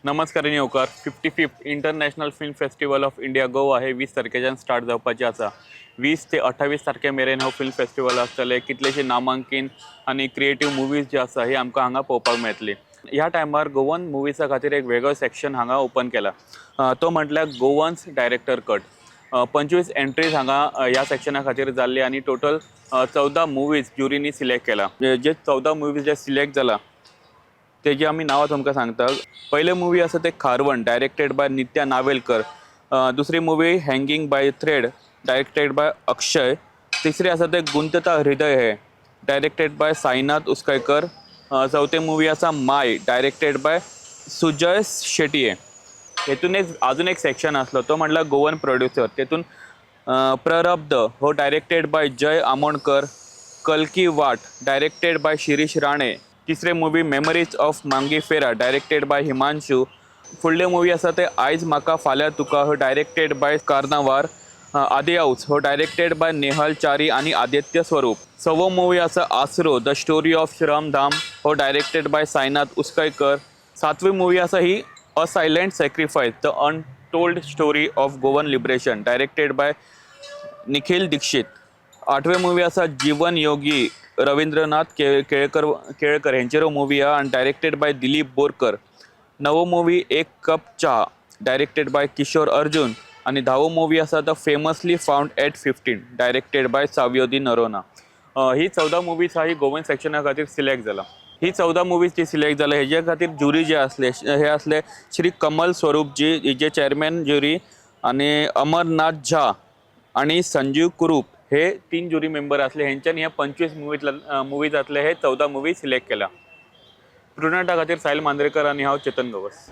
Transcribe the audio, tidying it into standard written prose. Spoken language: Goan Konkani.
नमस्कार आनी येवकार. 55th International Film Festival of India Goa हे 20 तारखेच्यान स्टार्ट जावपाचें आसा. 20 ते 28 तारखे मेरेन हो फिल्म फेस्टिवल आसतलें. कितलेशे नामांकीन आनी क्रिएटीव मुवीज जे आसा, हे आमकां हांगा पळोवपाक मेळटली. ह्या टायमार गोवन मुवीजा खातीर एक वेगळो सेक्शन हांगा ओपन केला, तो म्हटल्यार गोवन्स डायरेक्टर कट. 25 एंट्रीज हांगा ह्या सेक्शना खातीर जाल्ली आनी टोटल 14 मुवीज ज्युरीनी सिलेक्ट केला. जे 14 मुवीज जे सिलेक्ट जाला, तेजी आमी नांवां तुमकां सांगता. पयले मुवी आसा ते खारवण, डायरेक्टेड बाय नित्या नावेलकर. दुसरी movie hanging by thread, directed by Akshay. तिसरी आसा ते गुंतता हृदय हे, डायरेक्टेड बाय साईनाथ उसकयकर. चवथे मुवी आसा my, directed by Sujay Shetye. हेतून अजून एक सेक्शन आसलो, तो म्हटल्यार गोवन प्रोड्युसर. तेतून प्ररब्ध हो डायरेक्टेड बाय जय आमोणकर, कलकी वाट डायरेक्टेड बाय शिरीष राणे, तिसरे movie memories of Mangifera, directed by Himanshu, फुडले मुवी आसा ते आयज म्हाका फाल्यां तुका हो डायरेक्टेड बाय कार्नावार आदे हाऊस हो डायरेक्टेड बाय नेहल च्यारी आनी आदित्य स्वरूप. सवो मुवी आसा आसरो, the story of Shramdham हो डायरेक्टेड बाय साईनाथ उसकयकर. सातवी मुवी आसा ही A Silent Sacrifice: The Untold Story of Goan Liberation, directed by Nikhil Dixit. आठवे मुवी आसा जीवन योगी, रवींद्रनाथ केळकर केळकर हेंचेर मुवी आहा आनी डायरेक्टेड बाय दिलीप बोरकर. नवो मुवी एक कप चा, डायरेक्टेड बाय किशोर अर्जुन आनी धावो मुवी आसा The Famously Found at 15, directed by Savio de Noronha. He 14 movies आहा, ही गोवन सेक्शना खातीर सिलेक्ट जाला. ही 14 मुवीज जी सिलेक्ट जाला, हेजे खातीर ज्युरी जे आसले, हे आसले श्री कमल स्वरूपजी जे चेअरमॅन ज्युरी आनी अमरनाथ झा आणि संजीव कुरूप हे तीन ज्युरी मेंबर असले. हेंच्यानी हे 25 मुवीजातले हे 14 मुवी सिलेक्ट केला. प्रुनटा खातीर साहिल मांद्रेकर आनी हांव चेतन गवस.